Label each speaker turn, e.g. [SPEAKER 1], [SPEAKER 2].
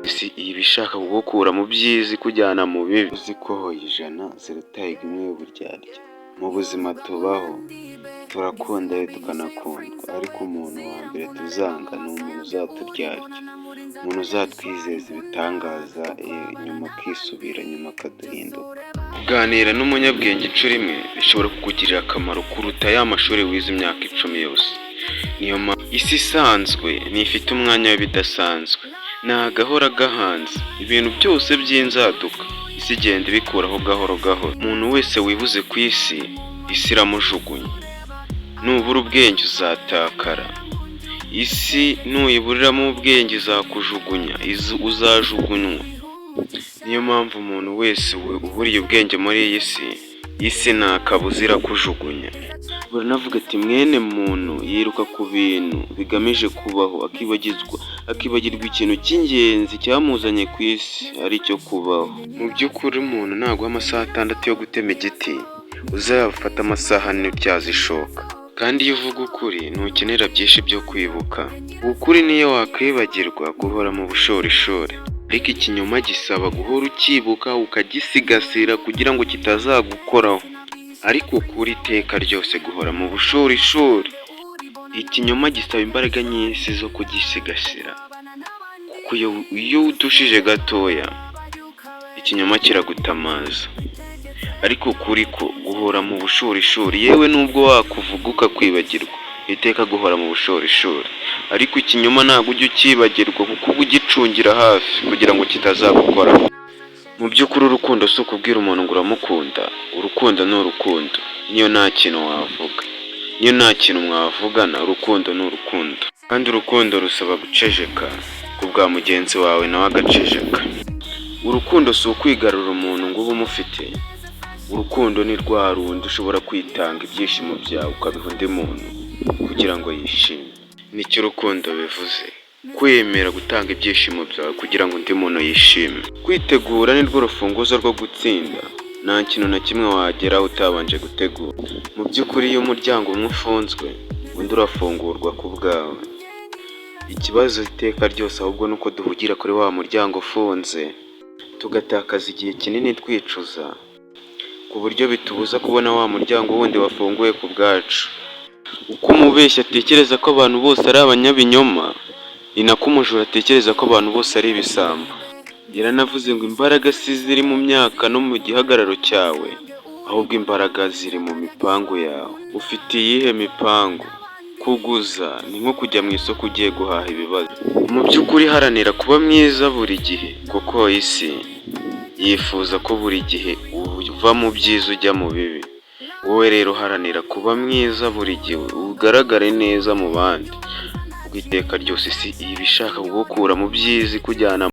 [SPEAKER 1] Isi iba ishaka kugukura mu byiza ikujyana mu bibi. Uzi ko hoya 100 ziruta imwe y'uburyarya. Mu buzima tubaho, turakunda tukanakundwa, ariko umuntu wa mbere tuzanga ni umuntu uzaturyarya, umuntu uzatwizeza ibitangaza nyuma akisubira, nyuma akaduhinduka. Kuganira n'umunyabwenge inshuro imwe bishobora kukugirira akamaro kuruta ya mashuri wize imyaka 10 yose. Niyo mpamvu isi isanzwe ntifite umwanya w'ibidasanzwe, ni agahora gahanze, ibintu byose by'inzaduka isi igenda ibikuraho gahoro gahoro. Umuntu wese wibuze ku isi, isi iramujugunya. Nubura ubwenge uzatakara. Isi nuyiburiramo ubwenge izakujugunya, uzajugunywa. Niyo mpamvu umuntu wese uburiye ubwenge muri iyi si, isi nta kabuza irakujugunya. Baranavuga ati: "Mwene muntu yiruka ku bintu bigamije kubaho, akibagirwa ikintu cy'ingenzi cyamuzanye ku isi, ari cyo kubaho." Mu by'ukuri umuntu naguha amasaha 6 yo gutema igiti, uzafate amasaha 4 utyaza ishoka. Kandi iyo uvuga ukuri ntukenera byinshi byo kwibuka. Ukuri niyo wakwibagirwa guhora mu bushorishori. Ariko ikinyoma gisaba guhora ucyibuka, ukagisigasira kugira ngo kitazagukoraho. Ariko ukuri iteka ryose guhora mu bushorishori. Ikinyoma gisaba imbaraga nyinshi zo kugisigasira. Kuko iyo utushije gatoya, ikinyoma kiragutamaza. Ariko ukuri ko guhora mu bushorishori, yewe nubwo wakuvuga ukakwibagirwa, iteka guhora mu bushorishori. Ariko ikinyoma ntabwo ujya ukibagirwa kuko uba ugicungira hafi kugira ngo kitazagukoraho. Mu by'ukuri urukundo si ukubwira umuntu ngo uramukunda, urukundo ni urukundo. Niyo nta kintu wavuga, niyo nta kintu mwavugana, urukundo ni urukundo. Kandi urukundo rusaba guceceka ku bwa mugenzi wawe, nawe agaceceka. Urukundo si ukwigarurira umuntu ngo ube umufite. Urukundo ni rwa rundi ushobora kwitanga, ibyishimo byawe ukabiha undi muntu kugira ngo yishime. Nicyo urukundo bivuze: kwemera gutanga ibyishimo byawe kugira ngo undi muntu yishime. Kwitegura ni rwo rufunguzo rwo gutsinda. Nta kintu na kimwe wageraho utabanje gutegura. Mu by'ukuri iyo umuryango umwe ufunzwe, undi urafungurwa ku bwawe. Ikibazo iteka ryose ahubwo ni uko duhugira kuri wa muryango ufunze, tugatakaza igihe kinini twicuza, ku buryo bitubuza kubona wa muryango wundi wafunguwe ku bwacu. Uko umubeshyi atekereza ko abantu bose ari abanyabinyoma, ni nako umujura atekereza ko abantu bose ari ibisambo. Yaranavuze ngo imbaraga si ziri mu myaka no mu gihagararo cyawe, ahubwo imbaraga ziri mu mipangu yawe. Ufite iyihe mipangu? Kuguza ni nko kujya mu isoko ugiye guhaha ibibazo. Mu by'ukuri haranira kuba mwiza buri gihe, kuko isi yifuza ko buri gihe uva mu byiza ujya mu bibi. Wowe rero haranira kuba mwiza buri gihe, ugaragare neza mu bandi, kuko iteka ryose isi iba ishaka kugukura mu byiza ikujyana